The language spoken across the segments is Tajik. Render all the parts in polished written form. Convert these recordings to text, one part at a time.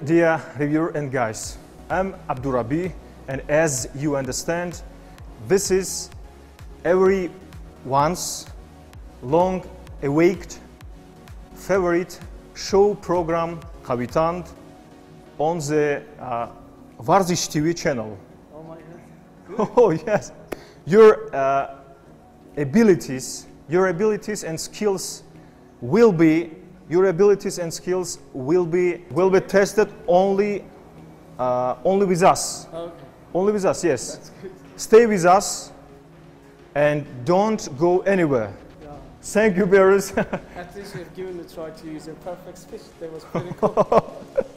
dear reviewer and guys. I'm Abdurabi, and as you understand, this is everyone's long-awaited favorite show program Qavitan on the Varzish TV channel. Oh my God. Oh yes. Your abilities and skills will be tested only with us. Okay. Only with us, yes. That's good. Stay with us and don't go anywhere. Yeah. Thank you, Behruz. At least you've given a try to use a perfect speech. That was pretty cool.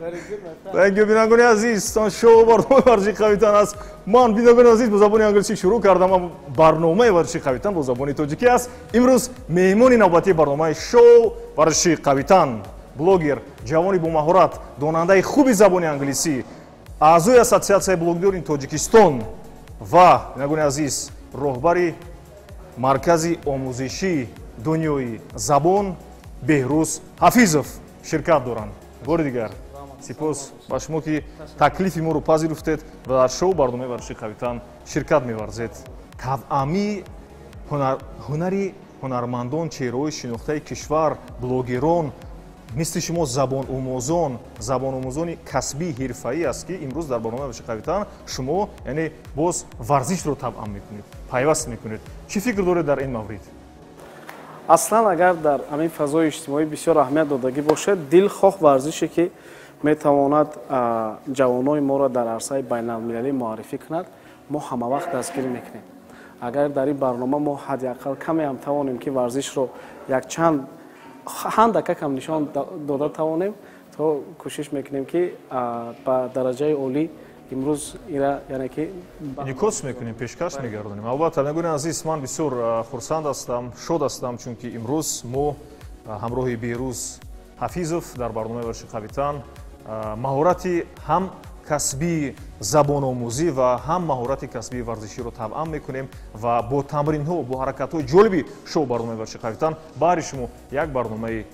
Very good, my friend. Thank you, бинандагони азиз. Шоу барномаи варзиши қавитан аст. Ман, бинандагони азиз, бо забони англисӣ шурӯъ кардам, аммо барномаи варзиши қавитан бо забони тоҷикӣ аст. Имрӯз меҳмони навбатии барномаи шоу варзиши қавитан, блогер, ҷавони бомаҳорат, донандаи хуби забони англисӣ, аъзои ассотсиатсияи блогерии Тоҷикистон ва, бинандагони азиз, роҳбари маркази омӯзишии дунёи забон Беҳрӯз Ҳафизов ширкат доранд. Бори дигар сипос ба шумо, ки таклифи моро пазируфтед ва дар шоу барномаи варзиши қавитан ширкат меварзед. Тавъамии ҳунари ҳунармандон, чеҳраҳои шинохтаи кишвар, блогерон мисли шумо, забономӯзони касбии ҳирфаӣ аст, ки имрӯз дар барномаи варзиши қавитан шумо, яъне боз варзишро табъам мекунед, пайваст мекунед. Чӣ фикр доред дар ин маврид? Аслан агар дар ҳамин фазои иҷтимоӣ бисёр аҳамият додагӣ бошад, дилхоҳ варзише, ки метавонад ҷавонони моро дар арсаи байналмилалӣ муаррифӣ кунад, мо ҳамавақт дастгирӣ мекунем. Агар дар ин барнома мо ҳадди ақал каме ҳам тавонем, ки варзишро якчанд ҳандакак ҳам нишон дода тавонем, то кӯшиш мекунем, ки ба дараҷаи олӣ имрӯз ира, яъне ки инъикос мекунем, пешкаш мегардонем. Албатта, бинандагони азиз, ман бисёр хурсанд ҳастам, шод ҳастам, чунки имрӯз мо ҳамроҳи Беҳрӯз Ҳафизов дар барномаи варзиши қавитан маҳорати ҳам касбии забономӯзӣ ва ҳам маҳорати касбии варзиширо табъам мекунем ва бо тамринҳо, бо ҳаракатҳои ҷолиби шоу барномаи варзиши қавитан баҳри шумо як барномаи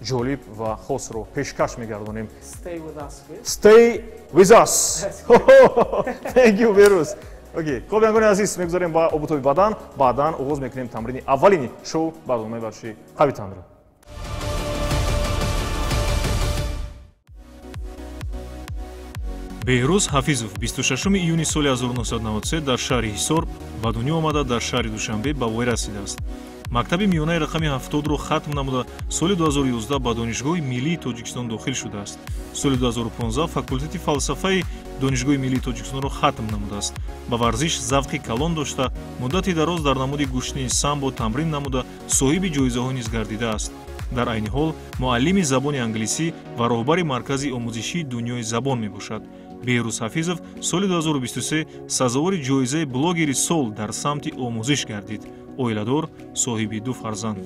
ҷолиб ва хосро пешкаш мегардонем. Stay with us. Stay with us. Thank you, Behruz. Okay. Хуб, бинандагони азиз, мегузарем ба обутоби бадан, баъдан оғоз мекунем тамрини аввалини шоу барномаи варзиши қавитанро. Беҳрӯз Ҳафизов 26 июни соли 1993 дар шаҳри Ҳисор ба дунё омада, дар шаҳри Душанбе ба воя расидааст. Мактаби миёнаи рақами 70-ро хатм намуда, соли 2011 ба Донишгоҳи миллии Тоҷикистон дохил шудааст. Соли 2015 факултети фалсафаи Донишгоҳи миллии Тоҷикистонро хатм намудааст. Ба варзиш завқи калон дошта, муддати дароз дар намуди гӯштини самбо тамрин намуда, соҳиби ҷоизаҳо низ гардидааст. Дар айни ҳол муаллими забони англисӣ ва роҳбари маркази омӯзишии дунёи забон мебошад. Беҳрӯз Ҳафизов соли 2023 сазовори ҷоизаи блогери сол дар самти омӯзиш гардид. Оиладор, соҳиби 2 фарзанд.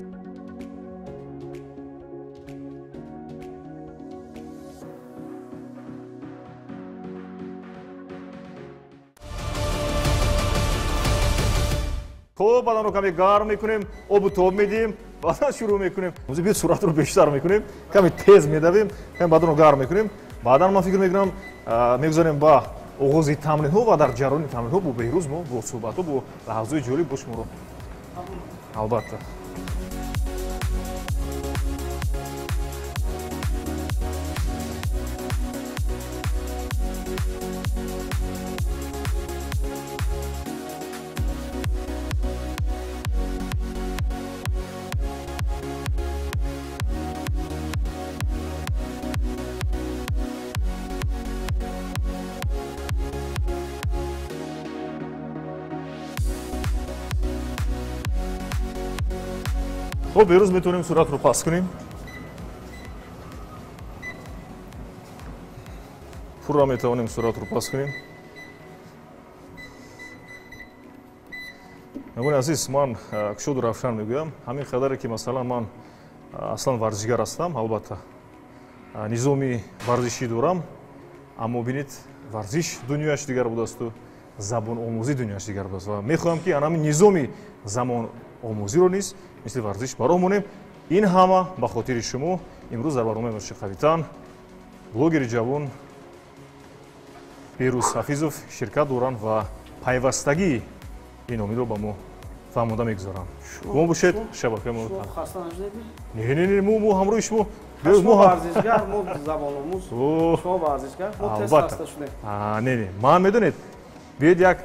Хуб, баданро каме гарм мекунем, обу тоб медиҳем, баъдан шурӯъ мекунем. Биё суръатро бештар мекунем, каме тез медавем, каме баданро гарм мекунем. Баъдан ман фикр мекунам, мегузарем ба оғози тамринҳо ва дар ҷараёни тамринҳо бо Беҳрӯз мо бо суҳбатҳо, бо лаҳзаҳои ҷолиб бо шуморо. Албатта. Хуб, Беҳрӯз, метавонем суратро паст кунем. Пурра метавонем суратро паст кунем. Бинандагони азиз, ман кушоду равшан мегӯям, ҳамин қадаре ки масалан ман аслан варзишгар ҳастам, албатта низоми варзишӣ дорам, аммо бинед, варзиш дунёяш дигар будасту забономӯзӣ дунёяш дигар будааст ва мехоҳам, ки ана ҳамин низоми замономӯзиро низ мисли варзиш бароҳ монем. Ин ҳама ба хотири шумо. Имрӯз дар барномаи варзиши қавитан блогери ҷавон Беҳрӯз Ҳафизов ширкат доранд ва пайвастагии ин омилро ба мо фаҳмонда мегузоранд. Мо бошед шабакаи мо. Хаста нашудед? Не, не, не, мо ҳамроҳи шумо. Шумо варзишгар, мо забономӯз. Шумо варзишгар, мо тез хаста шудем. Не, не, ман медонед, биёед як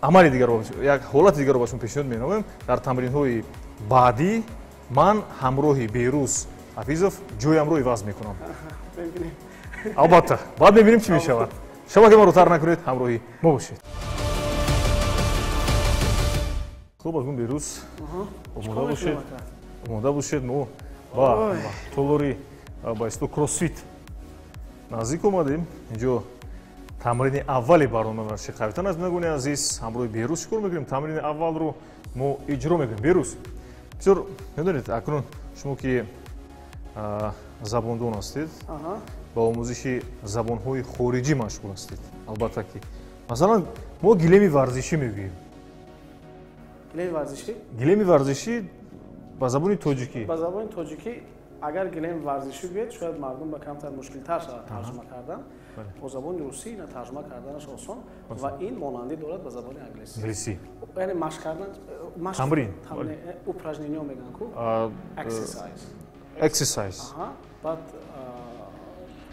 амали дигарро, як ҳолати дигарро ба шумо пешниҳод менамоем. Дар тамринҳои баъдӣ ман ҳамроҳи Беҳрӯз Ҳафизов ҷоямро иваз мекунам. Албатта, баъд мебинем чӣ мешавад. Шабакаи моро тар накунед, ҳамроҳи мо бошед. Хуб, аз Беҳрӯз омода бошед. Омода бошед, мо ба толори ба истилоҳ кроссфит наздик омадем. Инҷо тамрини аввали барномаи варзиши қавитан аст. Бинандагони азиз, ҳамроҳи Беҳрӯз чӣ кор мекунем? Тамрини аввалро мо иҷро мекунем. Беҳрӯз, бисёр медонед, акнун шумо ки забондон ҳастед, ба омӯзиши забонҳои хориҷӣ машғул ҳастед. Албатта ки масалан мо гилеми варзишӣ мегӯем. Гилеми варзишӣ? Гилеми варзишӣ ба забони тоҷикӣ. Ба забони тоҷикӣ агар гилеми варзишӣ гӯед, шояд мардум ба камтар мушкилтар шавад тарҷума кардан. Бо забони русӣ ина тарҷума карданаш осон ва ин монандӣ дорад ба забони англисӣ. Англисӣ. Яъне машқ кардан, тамрин, упражнение мегӯянд ку? Exercise. Exercise. Баъд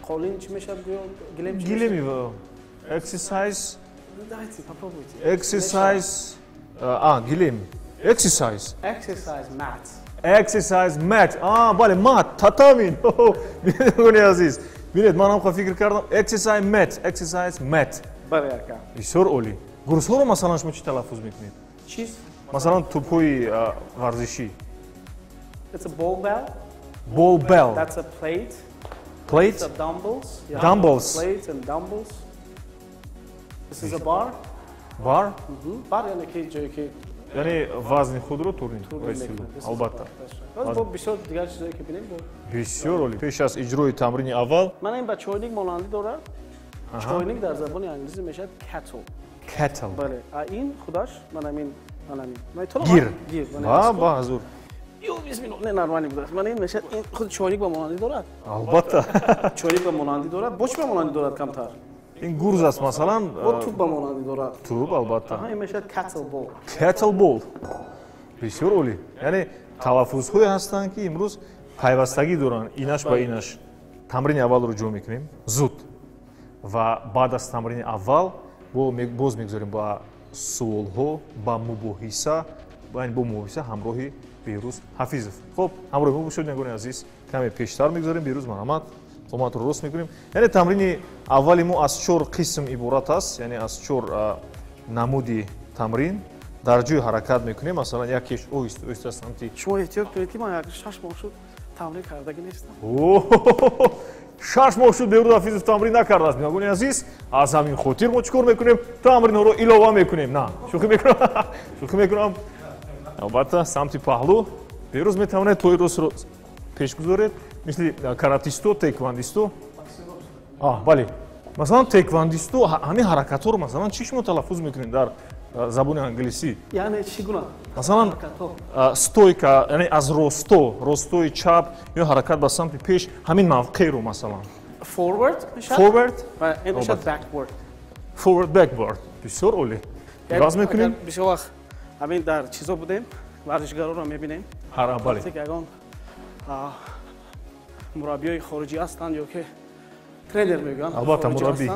қолин чӣ мешавад гӯё? Гилем чӣ? Гилеми exercise. Давайте попробуйте. Exercise. Гилем. Exercise. Exercise mat. Exercise mat. Бале, mat, татами. Бинандагони азиз, бинед, ман ҳам фикр кардам. Exercise mat, exercise mat. Бале, ака. Бисёр олӣ. Гурзҳоро масалан шумо чӣ талаффуз мекунед? Чиз? Масалан тӯбҳои варзишӣ. It's a ball bell. Ball bell. That's a plate. Plate? It's a dumbbells. Yeah. Dumbbells. Plates and dumbbells. This is a bar. Bar? Бар яъне ки ҷое ки яъне вазни худро турник албатта. Бо бисёр дигар чизое ки бинем. Бисёр олӣ. Пеш аз иҷрои тамрини аввал мана ин ба чойник монандӣ дорад. Чойник дар забони англисӣ мешавад kettle. Kettle. Бале. А ин худаш мана ин, мана ин. Гир. Гир. Ба ҳузур. Ё бисмиллоҳ, не нормалӣ будааст. Мана ин мешавад, ин худ чойник ба монандӣ дорад. Албатта. Чойник ба монандӣ дорад. Бо чӣ ба монандӣ дорад камтар? Ин гурз аст масалан. Бо тӯб ба монандӣ дорад. Тӯб албатта. Ин мешавад kettle ball. Kettle ball. Бисёр олӣ. Яъне талаффузҳое ҳастанд ки имрӯз пайвастагӣ доранд инаш ба инаш. Тамрини аввалро ҷо мекунем зуд ва баъд аз тамрини аввал боз мегузорем ба суолҳо, ба мубоҳиса, бо мубоҳиса ҳамроҳи Беҳрӯз Ҳафизов. Хуб, ҳамроҳи мо бошед, бинандагони азиз. Каме пештар мегузорем. Беҳрӯз, марҳамат, қоматро рост мекунем. Яъне тамрини аввали мо аз 4 қисм иборат аст, яъне аз 4 намуди тамрин. Дар ҷои ҳаракат мекунем, масалан якеш оҳиста оҳиста самти. Шумо эҳтиёт кунед ки ман як 6 моҳ шуд тамрин кардагӣ нестам. 6 моҳ шуд Беҳрӯз Ҳафизов тамрин накардааст. Бинандагони азиз, аз ҳамин хотир мо чӣ кор мекунем? Тамринҳоро илова мекунем. На, шӯхӣ мекунам. Шӯхӣ мекунам. Албатта, самти паҳлӯ Беҳрӯз метавонед пои ростро пеш гузоред, мисли каратисто, теквандисто. Бале. Масалан теквандисто ҳамин ҳаракатҳоро масалан чӣ шумо талаффуз мекунед дар забони англисӣ? Яъне чӣ гуна? Масалан стойка, яъне аз росто, ростои чап ё ҳаракат ба самти пеш, ҳамин мавқеъро масалан. Forward мешавад? Forward? Ин мешавад backward. Forward, backward. Бисёр олӣ. Иваз мекунем? Бисёр вақт ҳамин дар чизо будем, варзишгаронро мебинем. Бале. Вақте ки ягон мураббиёи хориҷӣ ҳастанд ё ки тренер мегӯянд, албатта мураббӣ,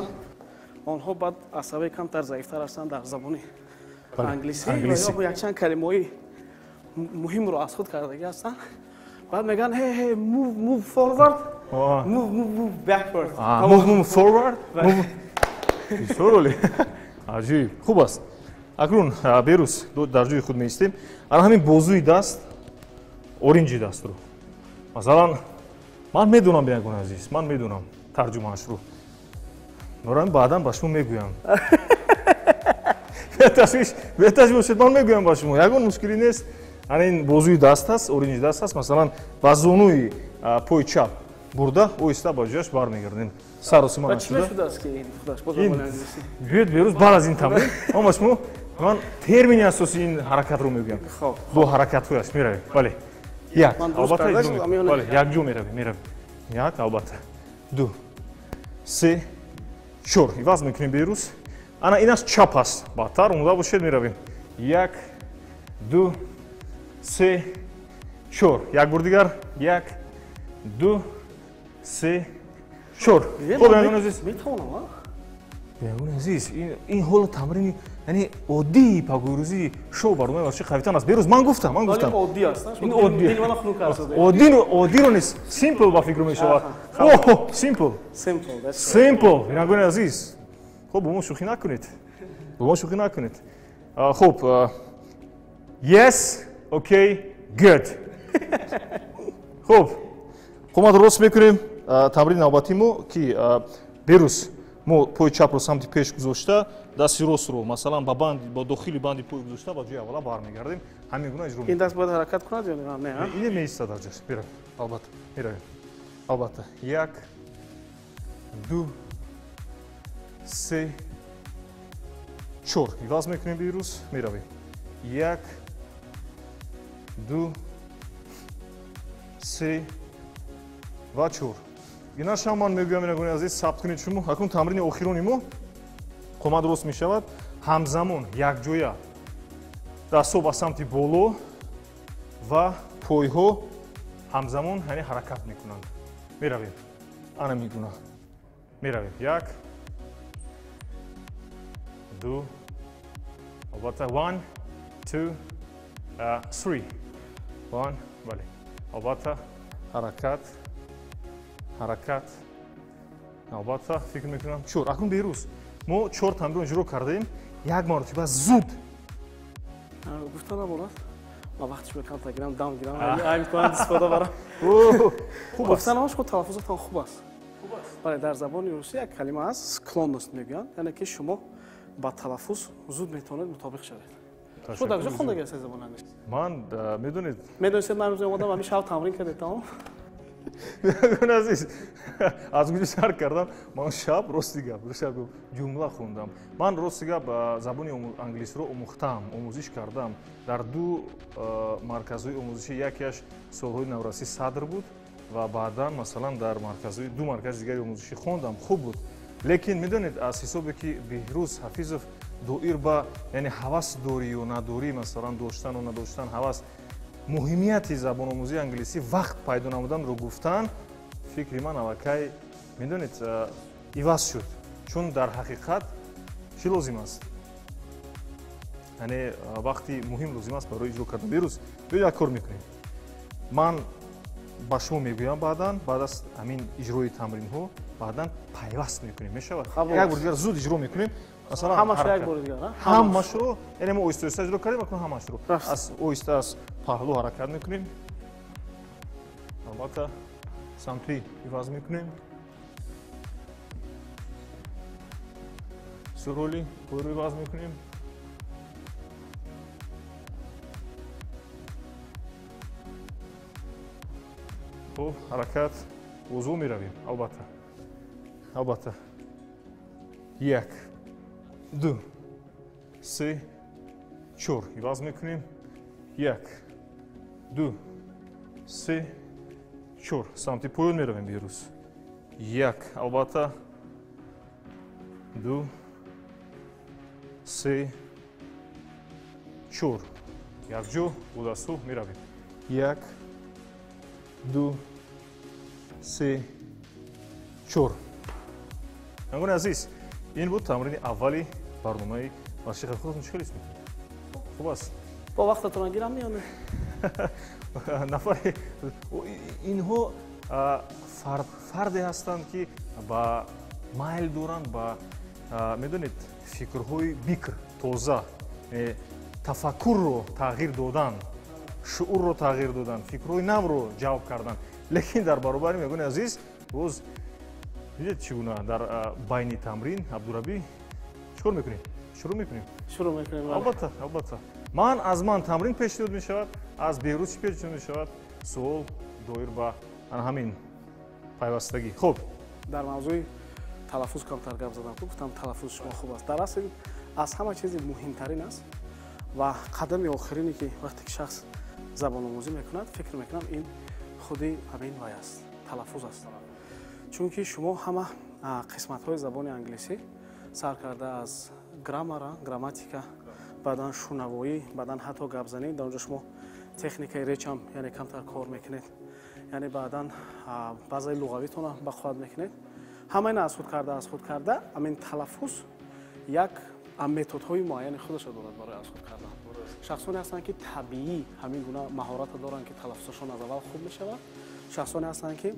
онҳо баъд асабе камтар заифтар ҳастанд дар забони англисӣ ва якчанд калимаҳои муҳимро аз худ кардагӣ ҳастанд. Баъд мегӯянд hey hey move move forward, move move move backward, move move forward. Бисёр олӣ. Аҷиб, хуб аст. Акнун Беҳрӯз дар ҷои худ меистем. Ана ҳамин бозуи даст, оринҷи дастро масалан ман медонам, бинандагони азиз, ман медонам тарҷумаашро. Норам баъдан ба шумо мегӯям. Беташвиш бошед, ман мегӯям ба шумо, ягон мушкилӣ нест. Ана ин бозуи даст аст, оринҷи даст аст. Масалан ба зонуи пои чап бурда оҳиста ба ҷояш бармегардем. Саросима нашуда. Биёед Беҳрӯз, баъд аз ин тамрин ман ба шумо ман термини асосии ин ҳаракатро мегӯям. Бо ҳаракатҳояш меравем. Бале. Як, албатта, бале, якҷо меравем, меравем. Як, албатта. 2, 3, чор. Иваз мекунем Беҳрӯз. Ана ин аз чап аст. Баъдтар омода бошед, меравем. 1, 2, 3, 4. Як бор дигар. 1, 2, 3, 4. Хуб, бинандагони азиз. Метавонам, бинандагони азиз, ин ҳоло тамрини, яъне оддии пагоҳирӯзии шоу барномаи варзиши қавитан аст. Беҳрӯз, ман гуфтам, ман гуфтам. Оддӣ аст. Ин оддӣ. Дили мана хунук кард. Оддиро нест, simple ба фикр мешавад. Оҳ, simple. Simple. Simple, бинандагони азиз. Хуб, бо мо шӯхӣ накунед. Бо мо шӯхӣ накунед. Хуб, yes, okay, good. Хуб, қоматро рост мекунем. Тамрини навбатии мо ки Беҳрӯз, мо пои чапро самти пеш гузошта, дасти ростро масалан ба банд, ба дохили банди пой гузошта, ба ҷои аввала бармегардем. Ҳамин гуна иҷро. Ин даст бояд ҳаракат кунад ё не? Ин меистад дар ҷояш. Меравем, албатта, меравем. Албатта. 1, 2, 3, 4. Иваз мекунем Беҳрӯз, меравем. 1, 2, 3 ва 4. Инаш ҳам ман мегӯям, бинандагони азиз, сабт кунед шумо. Акнун тамрини охирони мо қомат рост мешавад. Ҳамзамон якҷоя дастҳо ба самти боло ва пойҳо ҳамзамон, яъне ҳаракат мекунанд. Меравем. Ана мегуна. Меравем. 1, 2, албатта, 1, 2, 3. 1, бале. Албатта, ҳаракат, ҳаракат. Албатта, фикр мекунам 4. Акнун Беҳрӯз, мо 4 тамринро иҷро кардаем. Як маротиба зуд. Гуфта наборад. Ман вақтиш мекунам, гирам, дам гирам, ай имконат истифода барам. Хуб аст. Гуфта набошад, худ талаффузатон хуб аст. Бале, дар забони русӣ як калима аст, склонность мегӯянд, яъне ки шумо ба талаффуз зуд метавонед мутобиқ шавед. Шумо дар куҷо хондаги ҳастед забони англисӣ? Ман, медонед, медонистед, ман рӯзе омадам, ҳамин шаб тамрин кардед, тамом? Бинандагони азиз, аз куҷо сар кардам? Ман шаб, рости гап, шаб ҷумла хондам. Ман рости гап забони англисиро омӯхтам, омӯзиш кардам. Дар ду марказҳои омӯзишӣ, якеаш солҳои наврасӣ Садр буд ва баъдан масалан дар марказҳои ду маркази дигари омӯзишӣ хондам, хуб буд. Лекин медонед, аз ҳисобе ки Беҳрӯз Ҳафизов доир ба, яъне ҳавас дорию надорӣ, масалан доштану надоштан ҳавас, муҳимияти забономӯзии англисӣ вақт пайдо намуданро гуфтан, фикри ман аллакай, медонед, иваз шуд. Чун дар ҳақиқат чӣ лозим аст? Яъне вақти муҳим лозим аст барои иҷро кардан. Беҳрӯз, биё як кор мекунем. Ман ба шумо мегӯям баъдан, баъд аз ҳамин иҷрои тамринҳо, баъдан пайваст мекунем, мешавад? Як бор дигар зуд иҷро мекунем. Масалан, ҳамашро як бор дигар, ҳамашро, яъне мо оҳиста оҳиста иҷро кардем, акнун ҳамашро аз оҳиста аз паҳлӯ ҳаракат мекунем. Албатта, самти иваз мекунем. Суроли пойро иваз мекунем. Хуб, ҳаракат, узв меравем, албатта. Албатта. 1, 2, 3, 4. Иваз мекунем. 1, 2, 3, 4. Самти поён меравем Беҳрӯз. 1, албатта. 2, 3, 4. Якҷо бо дастҳо меравем. 1, 2, 3, 4. Бинандагони азиз, ин буд тамрини аввали барномаи варзиши. Худатон чӣ хел ҳис мекунед? Хуб аст? Бо вақтатон гирам ё не? Нафаре инҳо фарде ҳастанд, ки ба майл доранд, ба, медонед, фикрҳои бикр, тоза, тафаккурро тағйир додан, шуурро тағйир додан, фикрҳои навро ҷалб кардан. Лекин дар баробари, мегӯяни азиз, боз дидед чӣ гуна дар байни тамрин Абдурабӣ чӣ кор мекунем? Шурӯъ мекунем? Шурӯъ мекунем. Албатта, албатта. Ман аз ман тамрин пешниҳод мешавад, аз Беҳрӯз чӣ пешниҳод мешавад? Суол доир ба ҳамин пайвастагӣ. Хуб. Дар мавзӯи талаффуз камтар гап задам, гуфтам талаффузи шумо хуб аст. Дар асл аз ҳама чизи муҳимтарин аст ва қадами охирине ки вақте ки шахс забономӯзӣ мекунад, фикр мекунам ин худи ҳамин вай аст, талаффуз аст. Чунки шумо ҳама қисматҳои забони англисӣ сар карда аз граммара, грамматика, баъдан шунавоӣ, баъдан ҳатто гапзанӣ. Дар онҷо шумо техникаи речам, яъне камтар кор мекунед, яъне баъдан баъзаи луғавитона ба қувват мекунед. Ҳама ина аз худ карда, амин талаффуз як методҳои муайяни худашро дорад барои аз худ кардан. Шахсоне ҳастанд, ки табиӣ ҳамин гуна маҳората доранд, ки талаффузашон аз аввал хуб мешавад. Шахсоне ҳастанд, ки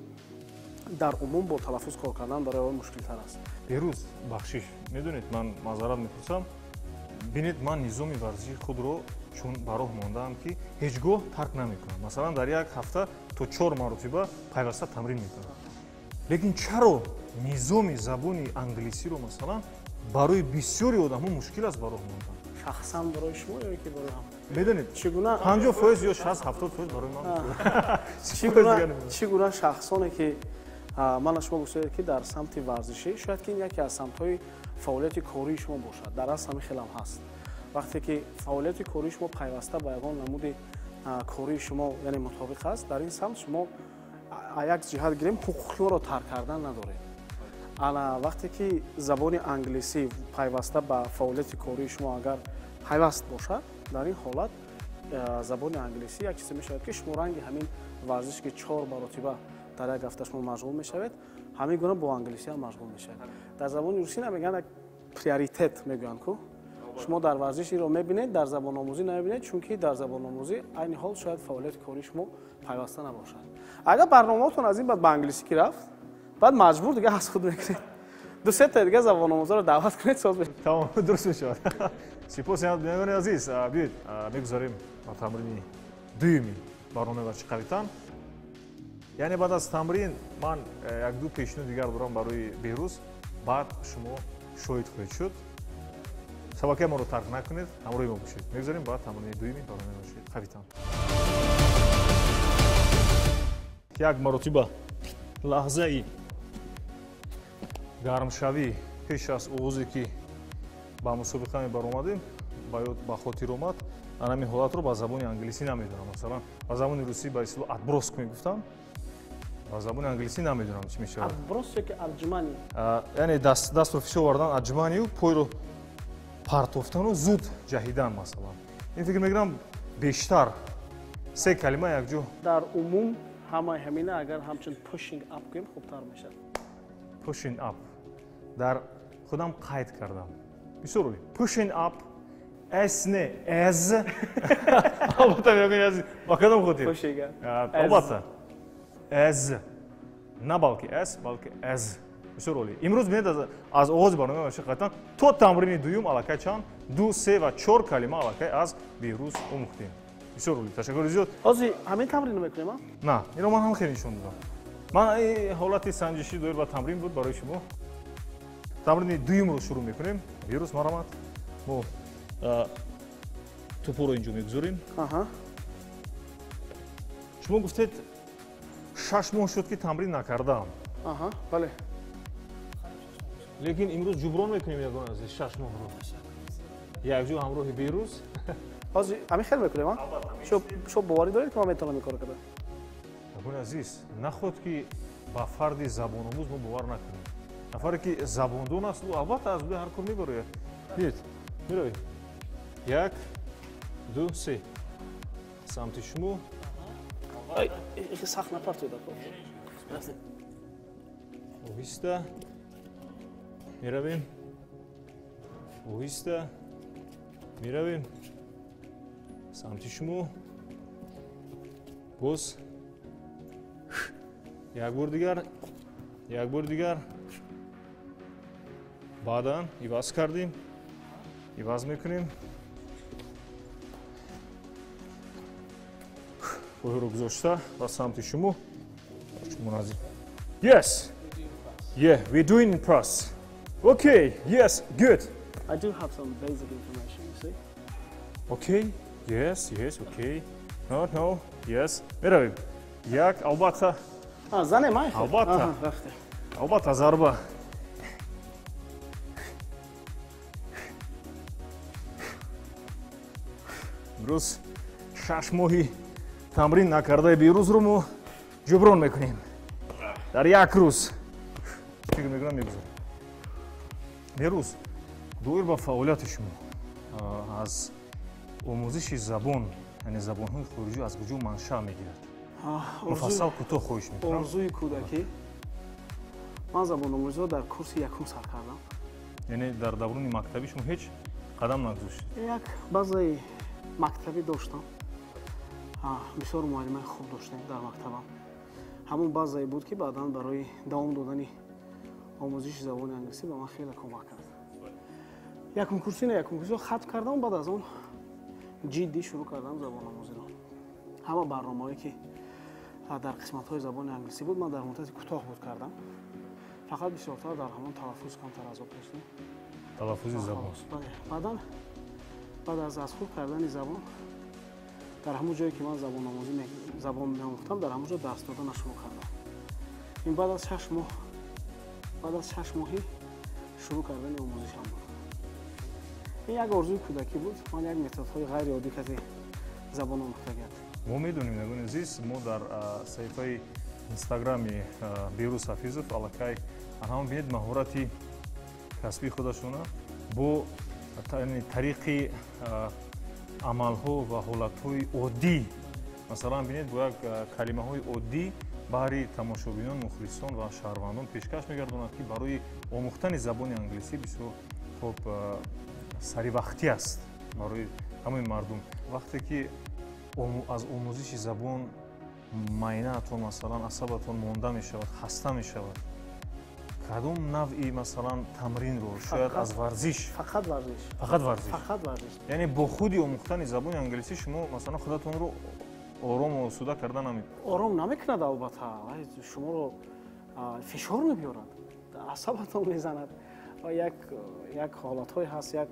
дар умум бо талаффуз кор кардан барои он мушкилтар аст. Беҳрӯз, бахшиш, медонед, ман маъзарат мепурсам. Бинед, ман низоми варзиши худро чун ба роҳ мондаам, ки ҳеҷ гоҳ тарк намекунам. Масалан, дар як ҳафта то 4 маротиба пайваста тамрин мекунам. Лекин чаро низоми забони англисиро, масалан, барои бисёри одамҳо мушкил аст ба роҳ мондан? Шахсан барои шумо ё ки барои ҳам? Медонед, 50% ё 60-70% барои ман. Чӣ гуна шахсоне ки ман шумо гуфтед, ки дар самти варзишӣ, шояд ки ин яке аз самтҳои фаъолияти кории шумо бошад, дар асл ҳамин хелам ҳаст. Вақте ки фаъолияти кории шумо пайваста ба ягон намуди кории шумо, яъне мутобиқ аст, дар ин самт шумо як ҷиҳат гирем, ҳуқуқиро тарк кардан надоред. Ана вақте ки забони англисӣ пайваста ба фаъолияти кории шумо агар пайваст бошад, дар ин ҳолат забони англисӣ як чизе мешавад, ки шумо ранги ҳамин варзиш, ки 4 маротиба дар як ҳафта шумо машғул мешавед, ҳамин гуна бо англисӣ ҳам машғул мешавед. Дар забони русӣ намегӯянд, як приоритет мегӯянд ку. Шумо дар варзиш инро мебинед, дар забономӯзӣ намебинед, чунки дар забономӯзӣ айни ҳол шояд фаъолияти кории шумо пайваста набошад. Агар барномаотон аз ин баъд ба англисӣ ки рафт, баъд маҷбур дига аз худ мекунед. 2-3 та дига забономӯзаро даъват кунед, соз мешавад. Тамом, дуруст мешавад. Сипос, бинандагони азиз, биёед мегузарем ба тамрини дуюми барномаи варзиши қавитан. Яъне баъд аз тамрин ман як-ду пешниҳод дигар дорам барои Беҳрӯз, баъд шумо шоҳид хоҳед шуд. Шабакаи моро тарк накунед, ҳамроҳи мо бошед. Мегузарем ба тамрини дуюми барномаи варзиши қавитан. Як маротиба лаҳзаи гармшавӣ пеш аз оғозе ки ба мусобиқа мебаромадем, ба ёд ба хотир омад. Ан ҳамин ҳолатро ба забони англисӣ намедонам. Масалан, ба забони русӣ ба истилоҳ отброск мегуфтам, ба забони англисӣ намедонам чӣ мешавад. Отброс ё ки отжимание? Яъне дастро фишор овардан, отжиманию, пойро партофтану зуд ҷаҳидан, масалан. Ин фикр мекунам бештар се калима якҷо. Дар умум ҳамаи ҳамина агар ҳамчун pushing up гӯем хубтар мешавад. Pushing up. Дар худам қайд кардам. Бисёр олӣ. Pushing up, S не, S. Албатта, мегӯям, азиз, ба кадом хотир? Pushing up. Албатта. S. На балки S, балки S. Бисёр олӣ. Имрӯз бинед, аз оғози барномаи варзиши қавитан то тамрини дуюм аллакай чанд? 2, 3 ва 4 калима аллакай аз Беҳрӯз омӯхтем. Бисёр олӣ. Ташаккури зиёд. Ҳозир ҳамин тамринро мекунем, а? На, инро ман ҳам хеле нишон додам. Ман ҳолати санҷишӣ доир ба тамрин буд барои шумо. Тамрини дуюмро шурӯъ мекунем. Беҳрӯз, марҳамат. Мо тӯпоро инҷо мегузорем. Шумо гуфтед 6 моҳ шуд, ки тамрин накардаам. Бале. Лекин имрӯз ҷуброн мекунем ягон аз 6 моҳро. Якҷо ҳамроҳи Беҳрӯз. Ҳозир ҳамин хел мекунем, а? Шумо боварӣ доред, ки ман метавонам ин корро карда? Ягони азиз, наход ки ба фарди забономӯз мо бовар накунем. Нафаре ки забондон аст, ӯ албатта аз рӯи ҳар кор мебарояд. Биёед, меравем. 1, 2, 3. Самти шумо. Сахт напартоед. Оҳиста меравем. Оҳиста меравем. Самти шумо. Боз як бор дигар, як бор дигар. Баъдан иваз кардем, иваз мекунем. Пойҳоро гузошта ба самти шумо. Шумо наздик. Yes. Yeah, we're doing in press. Okay, yes, good. I do have some basic information, you see. Okay, yes, yes, okay. No, no, yes. Меравем. Як, албатта. Занем, ай? Албатта. Албатта, зарба. Имрӯз 6 моҳи тамрин накардаи Беҳрӯзро мо ҷуброн мекунем. Дар як рӯз. фикр мекунам мегузарем. Беҳрӯз, доир ба фаъолияти шумо аз омӯзиши забон, яъне забонҳои хориҷӣ аз куҷо маншаъ мегирад? Муфассал кӯтоҳ хоҳиш мекунам. Орзуи кӯдакӣ. Ман забономӯзиро дар курси якум сар кардам. Яъне дар даврони мактабӣ шумо ҳеҷ қадам нагузоштед? Як базаи мактабӣ доштам. Бисёр муаллимаи хуб доштем дар мактабам. Ҳамон базае буд, ки баъдан барои давом додани омӯзиши забони англисӣ ба ман хеле кӯмак кард. Якум курси не, якум курсиро хатм кардам, баъд аз он ҷиддӣ шурӯъ кардам забономӯзиро. Ҳама барномаҳое, ки дар қисматҳои забони англисӣ буд, ман дар муддати кӯтоҳ буд кардам. Фақат бисёртар дар ҳамон талаффуз камтар азоб кашидам. Талаффузи забон. Баъдан баъд аз худ кардани забон дар ҳамон ҷое, ки ман забон меомӯхтам, дар ҳамон ҷо дарс додана шурӯъ кардам. Ин баъд аз 6 моҳ, баъд аз 6 моҳи шурӯъ кардани омӯзишам буд. Ин як орзуи кӯдакӣ буд. Ман як методҳои ғайриоддӣ каси забон омӯхтагиам. Мо медонем, нагони азиз, мо дар саҳифаи инстаграми Беҳрӯз Ҳафизов аллакай ҳама бинед маҳорати касбии худашона бо тариқи амалҳо ва ҳолатҳои оддӣ, масалан бинед, бо як калимаҳои оддӣ баҳри тамошобинон, мухлисон ва шаҳрвандон пешкаш мегардонад, ки барои омӯхтани забони англисӣ бисёр хуб саривақтӣ аст барои ҳамаи мардум. Вақте ки аз омӯзиши забон майнаатон, масалан, асабатон монда мешавад, хаста мешавад, кадом навъи, масалан, тамринро, шояд аз варзиш? Фақат варзиш. Фақат варзиш. Фақат варзиш. Яъне бо худи омӯхтани забони англисӣ шумо, масалан, худатонро ором ва осуда карда намекунед? Ором намекунад, албатта. Шуморо фишор мебиёрад, асабатон мезанад. Ва як ҳолатҳое ҳаст, як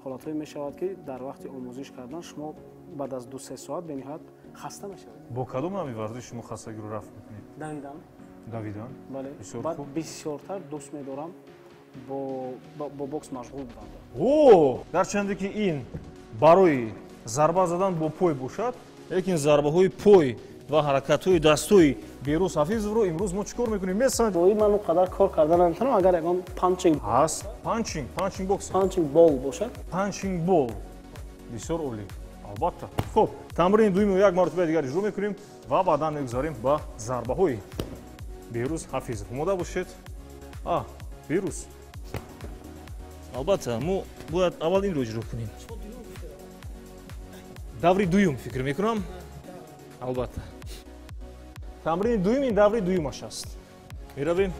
ҳолатҳое мешавад, ки дар вақти омӯзиш кардан шумо баъд аз 2-3 соат бениҳоят хаста мешавед. Бо кадом навъи варзиш шумо хастагиро рафъ мекунед? Давидан. Давидан? Бале. Баъд бисёртар дӯст медорам бо бокс машғул будам. О, гарчанде ки ин барои зарба задан бо пой бошад, лекин зарбаҳои пой ва ҳаракатҳои дастҳои Беҳрӯз Ҳафизовро имрӯз мо чӣ кор мекунем? Месанҷ. Дои ман он қадар кор карда наметавонам, агар ягон punching ҳаст. Punching, punching box. Punching ball бошад. Punching ball. Бисёр олӣ. Албатта. Хуб, тамрини дуюмро як маротиба дигар иҷро мекунем ва баъдан мегузарем ба зарбаҳои Беҳрӯз Ҳафизов. Омода бошед? Беҳрӯз. Албатта, мо бояд аввал инро иҷро кунем. Даври дуюм фикр мекунам. Албатта. Тамрини дуюм ин даври дуюмаш аст. Меравем.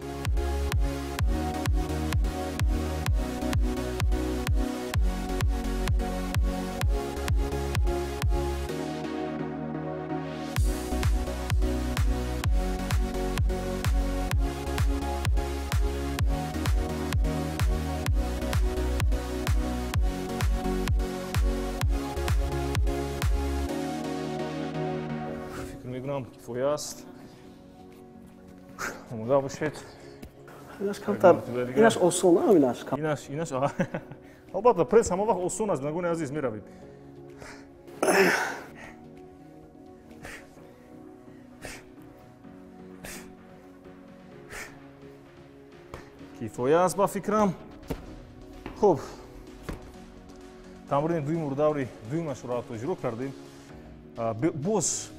Кифоя аст. Омода бошед. Инаш камтар, инаш осон, а инаш кам. Инаш, албатта, пресс ҳама вақт осон аст, бинагони азиз, меравем. Кифоя аст ба фикрам. Хуб, тамрини дуюмро, даври дуюмашро ҳатто иҷро кардем. Боз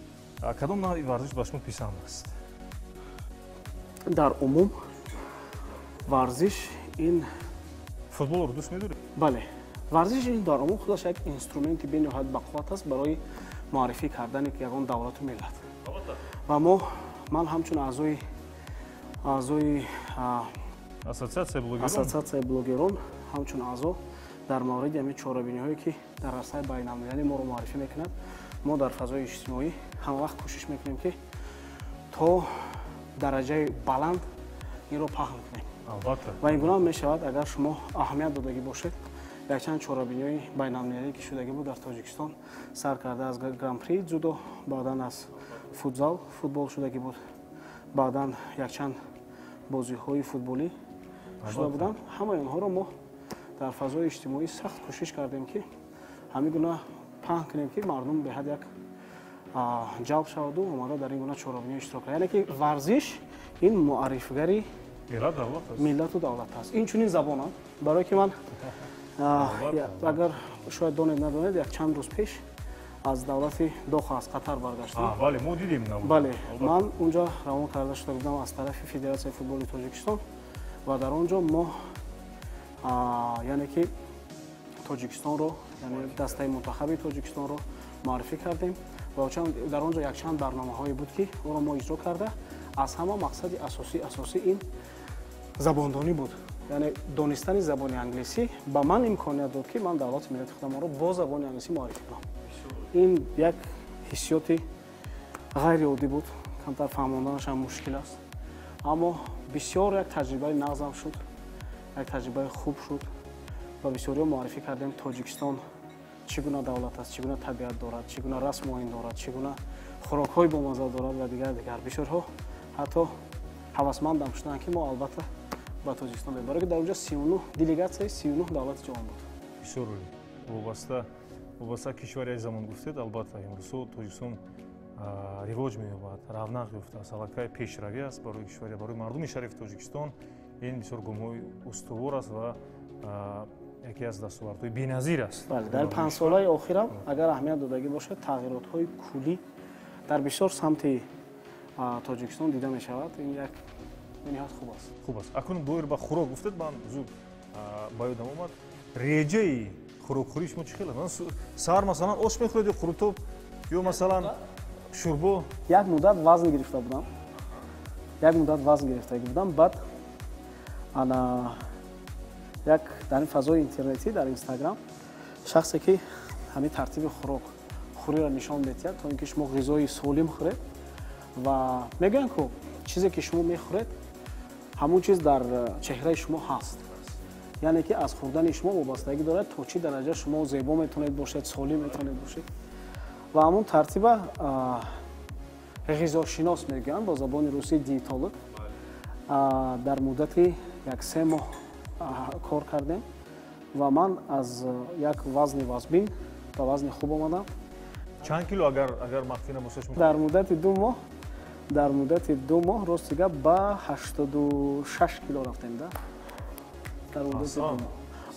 кадом навъи варзиш ба шумо писанд аст? Дар умум варзиш ин футболро дӯст медоред? Бале, варзиш ин дар умум худаш як инструменти бениҳоят бақувват аст барои муаррифӣ кардани ягон давлату миллат. Ва ман ҳамчун аъзои ассотсиатсияи блогерон, ҳамчун аъзо дар мавриди ҳамин чорабиниҳое, ки дар арсаи байналмилалӣ моро муаррифӣ мекунад, мо дар фазои иҷтимоӣ ҳама вақт кӯшиш мекунем, ки то дараҷаи баланд инро паҳн кунем. Албатта. Ва ин гуна мешавад, агар шумо аҳамият додагӣ бошед, якчанд чорабиниҳои байналмилалӣ, ки шудагӣ буд дар Тоҷикистон, сар карда аз гран-при дзюдо, баъдан аз футзал, футбол шудагӣ буд, баъдан якчанд бозиҳои футболӣ шуда буданд. Ҳамаи онҳоро мо дар фазои иҷтимоӣ сахт кӯшиш кардем, ки ҳамин гуна паҳн кунем, ки мардум беҳад як ҷалб шаваду омада дар ин гуна чорабиниҳо иштирок кунад. Яъне ки варзиш ин муаррифгари Миллат давлат аст. Миллату давлат аст. Инчунин забонам. Барое ки ман агар шояд донед надонед, як чанд рӯз пеш аз давлати Доха, аз Қатар баргаштам. Бале, мо дидем. Бале, ман унҷо равон карда шуда будам аз тарафи Федератсияи футболи Тоҷикистон ва дар он ҷо мо яъне ки Тоҷикистонро, яъне дастаи мунтахаби Тоҷикистонро муаррифӣ кардем ва дар он ҷо якчанд барномаҳое буд, ки онро мо иҷро карда, аз ҳама мақсади асосӣ ин забондонӣ буд. Яъне донистани забони англисӣ ба ман имконият дод, ки ман давлати миллати худамонро бо забони англисӣ муаррифӣ кунам. Ин як ҳиссиёти ғайриоддӣ буд, камтар фаҳмонданаш ҳам мушкил аст, аммо бисёр як таҷрибаи нағзам шуд, як таҷрибаи хуб шуд ва бисёриҳо муаррифӣ кардем Тоҷикистон чӣ гуна давлат аст, чӣ гуна табиат дорад, чӣ гуна расму оин дорад, чӣ гуна хӯрокҳои бомазза дорад ва дигар дигар. Бисёрҳо ҳатто ҳавасмандам шуданд, ки мо албатта ба Тоҷикистон бем, барое ки дар онҷо 39 делегатсияи 39 давлати ҷаҳон буд. Бисёр олӣ. Вобаста кишвари як замон гуфтед, албатта имрӯзҳо Тоҷикистон ривоҷ меёбад, равнақ ёфтааст, аллакай пешравӣ аст барои кишвари, барои мардуми шарифи Тоҷикистон. Ин бисёр гомҳои устувор аст ва яке аз дастовардҳои беназир аст. Бале, дар 5 солаи охирам агар аҳамият додагӣ бошад, тағйиротҳои куллӣ дар бисёр самти Тоҷикистон дида мешавад. Ин як бениҳоят хуб аст. Хуб аст. Акнун доир ба хӯрок гуфтед, ман зуд ба ёдам омад, реҷаи хӯрокхӯрии шумо чӣ хел аст? Саҳар масалан ош мехӯред ё қурутоб ё масалан шӯрбо? Як муддат вазн гирифта будам, як муддат вазн гирифтагӣ будам. Баъд ана як дар ин фазои интернетӣ, дар Инстаграм, шахсе ки ҳамин тартиби хӯрок хӯриро нишон медиҳад, то ин ки шумо ғизои солим хӯред, ва мегӯянд ку чизе ки шумо мехӯред, ҳамон чиз дар чеҳраи шумо ҳаст, яъне ки аз хӯрдани шумо вобастагӣ дорад, то чӣ дараҷа шумо зебо метавонед бошед, солим метавонед бошед. Ва ҳамон тартиба ғизошинос мегӯянд бо забони русӣ диетолог, дар муддати як 3 моҳ кор кардем ва ман аз як вазни вазбин ба вазни хуб омадам. Чанд кило, агар махфӣ набошад? Дар муддати 2 моҳ, дар муддати 2 моҳ, рости гап, ба 86 кило рафтем да дар муддати 2 моҳ.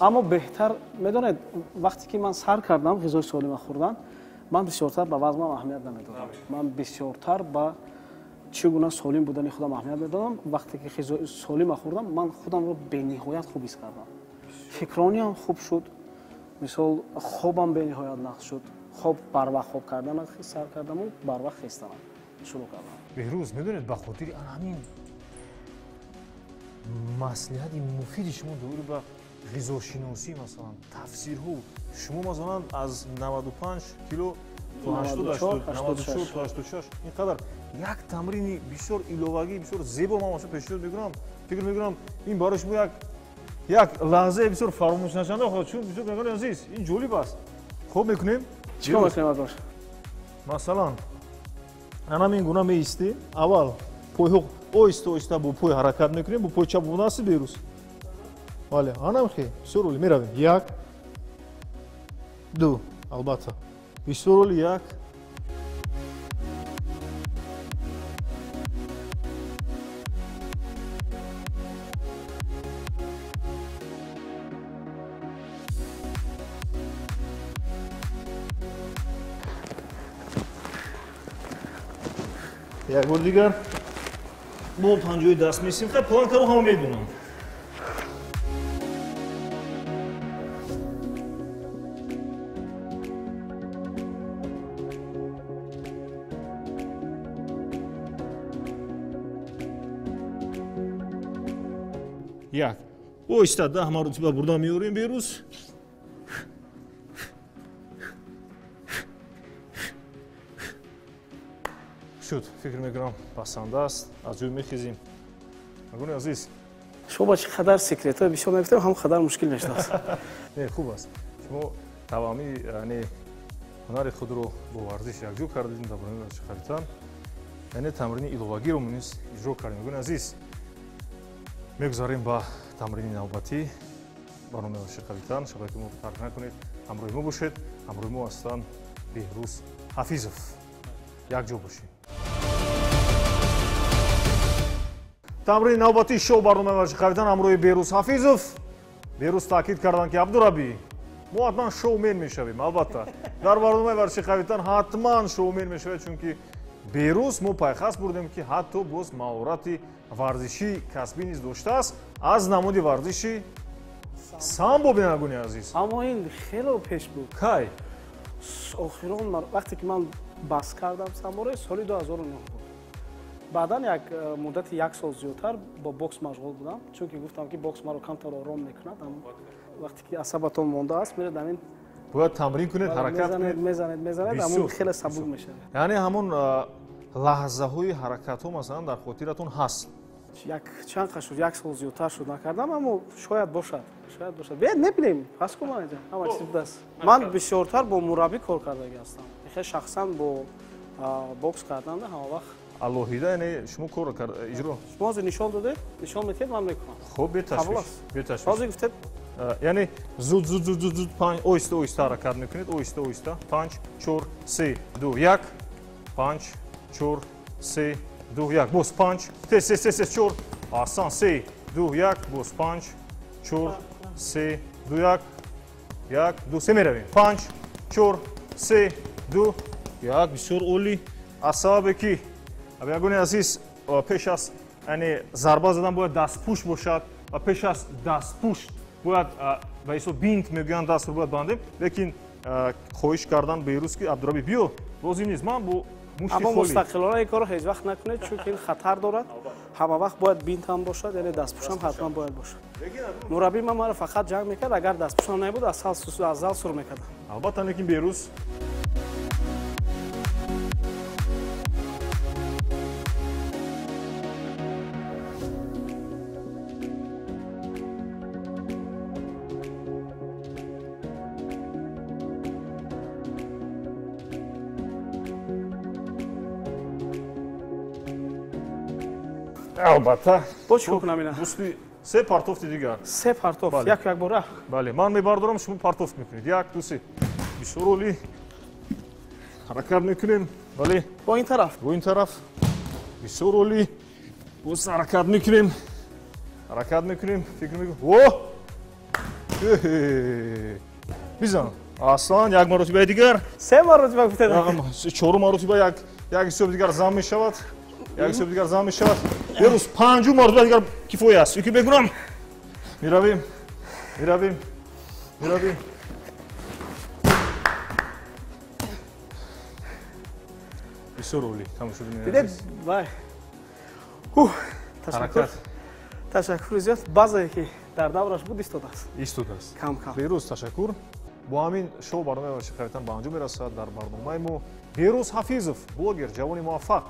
Аммо беҳтар медонед, вақте ки ман сар кардам ғизои солима хӯрдан, ман бисёртар ба вазнам аҳамият намедодам, ман бисёртар ба чӣ гуна солим будани худам аҳамият медодам. Вақте ки ғизои солима хӯрдам, ман худамро бениҳоят хуб ҳис кардам, фикрониам хуб шуд, мисол хобам бениҳоят нағз шуд, хоб барвақт хоб кардан сар кардаму барвақт хестанам шурӯъ кардам. Беҳрӯз, медонед, ба хотири ҳамин маслиҳати муфиди шумо доир ба ғизошиносӣ, масалан тафсирҳо, шумо масалан аз 95 кило то 94 то 86, ин қадар як тамрини бисёр иловагӣ, бисёр зебо ман шумо пешниҳод мекунам. Фикр мекунам, ин барои шумо як лаҳзаи бисёр фаромӯшнашаванда хоҳад шуд. Бисёр бинандагони азиз, ин ҷолиб аст. Хоб мекунем. Чикор мекунем, Акбар? Масалан, анам ин гуна меистем. Аввал пойҳо оҳиста оҳиста бо пой ҳаракат мекунем, бо пой чап бунаасти, Беҳрӯз? Бале, анам хе, бисёр олӣ. Меравем: як, ду, албатта, бисёр олӣ, як. Як бор дигар бо панҷои даст месим. Хай, планкаро ҳама медонам. Як, оҳиста 10 маротиба бурда меорем, Беҳрӯз. Шуд, фикр мекунам, пасанда аст. Аз ҷой мехезем, агони азиз. Шумо ба чӣ қадар секретҳои бисёр мегуфтем, ҳам қадар мушкил мешудааст. Не, хуб аст. Шумо тавами, яъне ҳунари худро бо варзиш якҷо кардем дар барномаи варзиши қавитан, яъне тамрини иловагиро мо низ иҷро кардем. Агони азиз, мегузарем ба тамрини навбатӣ. Барномаи варзиши қавитан, шабакаи мо тарк накунед, ҳамроҳи мо бошед. Ҳамроҳи мо ҳастанд Беҳрӯз Ҳафизов. Якҷо бошем. Тамрини навбатии шоу барномаи варзиши қавитан ҳамроҳи Берӯз Ҳафизов. Берӯз таъкид карданд, ки Абдураббӣ, мо ҳатман шоумен мешавем. Албатта, дар барномаи варзиши қавитан ҳатман шоумен мешавед, чунки Берӯз мо пайхаст бурдем, ки ҳатто боз маҳорати варзишии касбӣ низ доштааст аз намуди варзиши самбо, бинандагони азиз. Аммо ин хело пеш буд. Кай? Охирон вақте ки ман бас кардам самборо, соли 2009 буд. Баъдан як муддати як сол зиёдтар бо бокс машғул будам, чунки гуфтам, ки бокс маро камтар ором мекунад. Вақте ки асабатон мондааст, меред ҳамин бояд тамрин кунед, ҳаракат кунед. Мезанед, мезанед, ҳамон хеле сабук мешавад. Яъне ҳамон лаҳзаҳои ҳаракатҳо масалан дар хотиратон ҳаст? Як чанд қа шуд, як сол зиёдтар шуд накардам, аммо шояд бошад, шояд бошад. Биёед мебинем, пас кун ман инҷа, ҳама чиз будааст. Ман бисёртар бо мураббӣ кор кардагӣ ҳастам. Хеле шахсан бо бокс кардан ҳама вақт алоҳида, яъне шумо кор иҷро. Шумо ҳозир нишон додед, нишон медиҳед, ман мекунам. Хуб, беташвиш, беташвиш. Ҳозир гуфтед. Яъне зуд, зуд, зуд, зуд, зуд, панҷ, оҳиста, оҳиста ҳаракат мекунед, оҳиста, оҳиста. 5, 4, 3, 2, 1. 5, 4, 3, 2, 1. Боз 5, тез, тез, тез, тез, 4. Аҳсан, 3, 2, 1. Боз 5, 4, 3, 2, 1. 1, 2, 3 меравем. 5, 4, 3, 2, 1. Бисёр олӣ. Аз сабабе ки бинандагони азиз, пеш аз яъне зарба задан бояд дастпӯш бошад ва пеш аз дастпӯш бояд ба ҳисоб бинт мегӯянд, дастро бояд бандем, лекин хоҳиш кардан Берӯз, ки Абдураббӣ биё, лозим нест, ман бо мушти аммо холӣ. Мустақилона ин корро ҳеҷ вақт накунед, чунки ин хатар дорад. Ҳама вақт бояд бинт ҳам бошад, яъне дастпӯшам ҳатман бояд бошад. Мураббии ман маро фақат ҷанг мекард, агар дастпӯшам набуд, аз зал сур мекардам. Албатта, лекин Берӯз албатта. Бо чӣ кор кунам ина? Дӯсти, се партофти дигар. Се партофт, як як бора. Бале, ман мебардорам, шумо партофт мекунед. 1, 2, 3. Бисёр олӣ. Ҳаракат мекунем. Бале. Бо ин тараф. Бо ин тараф. Бисёр олӣ. Боз ҳаракат мекунем. Ҳаракат мекунем. Фикр мекунем. О! Бизан. Аслан, як маротибаи дигар. Се маротиба гуфтед. Чорум маротиба як ҳисоби дигар зам мешавад. Як ҳисоби дигар зам мешавад. Берӯз панҷум маротиба дигар кифоя аст. Фикр мекунам. Меравем. Меравем. Меравем. Бисёр олӣ, тамошобинони Дидед, азиз. Вай. Ух, ташаккур. Ташаккури зиёд. Баъзе ки дар давраш буд, истодааст. Истодааст. Кам кам. Берӯз, ташаккур. Бо ҳамин шоу барномаи варзиши қавитан ба анҷом мерасад. Дар барномаи мо Берӯз Ҳафизов, блогер, ҷавони муваффақ,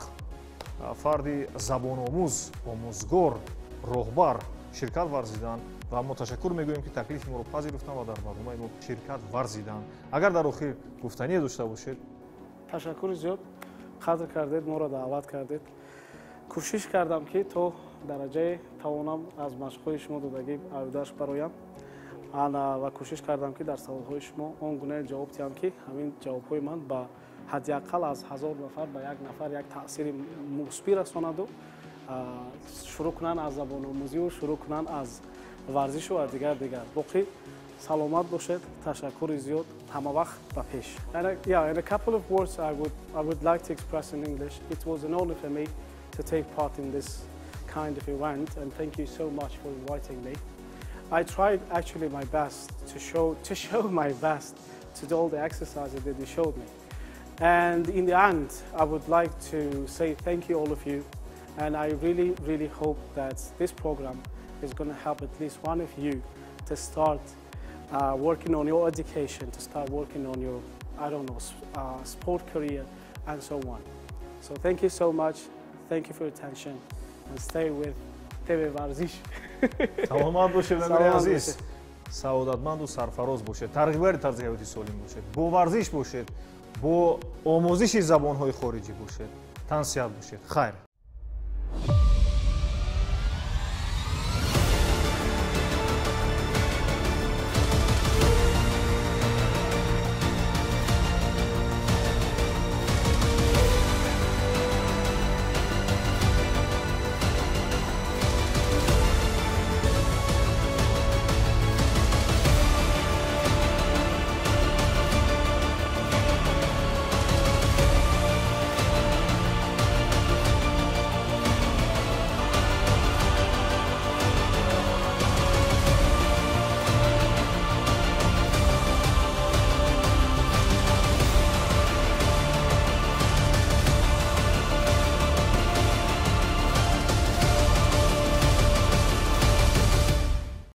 фарди забономӯз, омӯзгор, роҳбар ширкат варзиданд ва мо ташаккур мегӯем, ки таклифи моро пазируфтанд ва дар барномаи мо ширкат варзиданд. Агар дар охир гуфтание дошта бошед. Ташаккури зиёд, қадр кардед, моро даъват кардед. Кӯшиш кардам, ки то дараҷае тавонам аз машқҳои шумо додагӣ аюдаш бароям. Ана ва кӯшиш кардам, ки дар саволҳои шумо он гуна ҷавоб диҳам, ки ҳамин ҷавобҳои ман ба ҳадди ақал аз 1000 нафар ба як нафар як таъсири мусбӣ расонаду шурӯъ кунанд аз забономӯзию шурӯъ кунанд аз варзишу аз дигар дигар. Боқӣ саломат бошед, ташаккури зиёд, ҳама вақт ба пеш. And, yeah, in a couple of words I would like to express in English. It was an honor for me to take part in this kind of event, and thank you so much for inviting me. I tried actually my best to show my best to do all the exercises that you showed me. And in the end, I would like to say thank you all of you. And I really, really hope that this program is going to help at least one of you to start working on your education, to start working on your, I don't know, sport career, and so on. So thank you so much. Thank you for your attention. And stay with TV Varzish. Саломат бошед, бинандагони Саломат азиз. бошед. Саодатманду сарфароз бошед, тарғибгари тарзи ҳаёти солим бошед, бо варзиш бошед, бо омӯзиши забонҳои хориҷӣ бошед, тансиҳат бошед. Хайр.